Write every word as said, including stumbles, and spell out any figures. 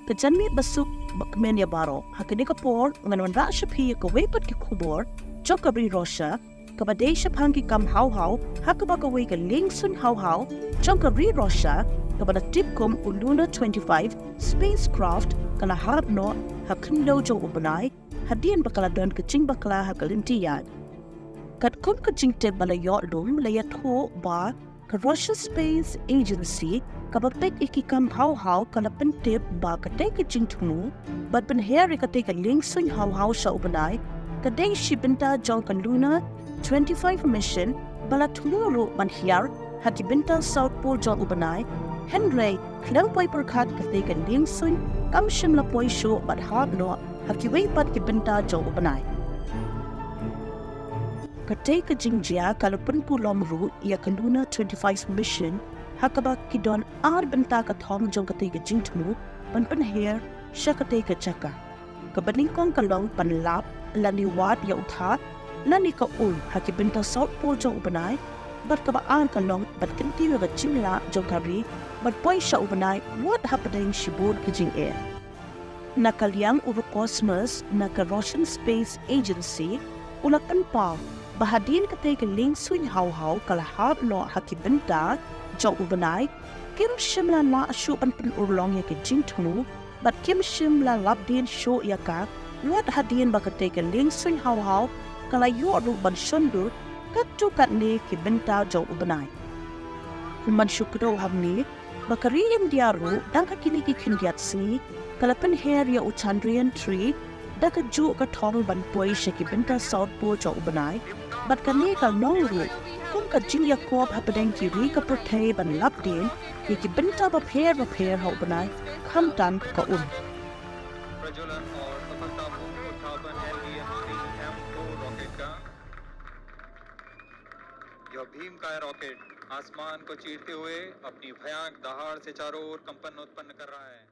Ka janmiet basuk bakmen ïa baroh. Ha kane ka por ngan wanrah sha phi ïa kawei pat ka khubor jong ka ri Russia kaba dei shaphang ki kam haw haw, ha kaba kawei ka liengsuiñ haw haw jong ka ri Russia kaba la tip kum u Luna twenty-five spacecraft ka la hap noh ha khyndew jong u bnai hadien ba ka la don ka jingbakla ha ka lynti ïaid. Katkum ka jingtip ba la ïoh lum, la ïathuh ba ka Russia Space Agency kaba peit ïa ki kam haw haw ka la pyntip ba katei ka jingthmu ban pynher ïa katei ka liengsuiñ haw haw sha u bnai ka dei shi bynta jong ka Luna twenty-five mission ba la thmu ruh ban hiar ha ki bynta South Pole jong u bnai. Hynrei khlem poi pyrkhat, katei ka liengsuiñ kam shym la poi shuh bad hap noh ha kiwei pat ki bynta jong u bnai. Katei ka jingjia ka la pynpulom ruh ïa ka Luna twenty-five mission, ha kaba ki don ar bynta ka thong jong katei ka jingthmu ban pynher sha katei ka jaka. Kaba nyngkong ka long ban lap lane wad ïa u thad lane ka ul ha ki bynta South Pole jong u bnai, bad kaba ar ka long ban kyntiew ïa ka jinglah jong ka ri ban poi sha u bnai wat hapdeng shibun ki jingeh. Na ka liang u Roscosmos na ka Russian Space Agency u la pynpaw ba hadien katei ka liengsuiñ haw haw ka la hap noh ha ki bynta jong u bnai, kim shym la lah shuh ban pynurlong ïa ka jingthmu bad kim shym la lap dien shuh ïa ka wat hadien ba katei ka liengsuiñ haw haw ka la ïoh ruh ban shon dur katto katne ki bynta jong u bnai. Kum ban shu kdew hangne ba ka ri India ruh dang ha kine ki khyndiat sngi ka la pynher ïa u Chandrayaan three da kajuh ka thong ban poi sha ki bynta South Pole jong u bnai, bad kane ka long ruh kum ka jingïakob hapdeng ki ri ka pyrthei ban lap dien ïa ki bynta bapher bapher ha u bnai, khamtam ka un. प्रज्वलन और सफलतापूर्ण उत्थापन LVM three M two rocket का। यह भीमकाय रॉकेट आसमान को चीरते हुए अपनी भयानक दहाड़ से चारों ओर कंपन उत्पन्न कर रहा है।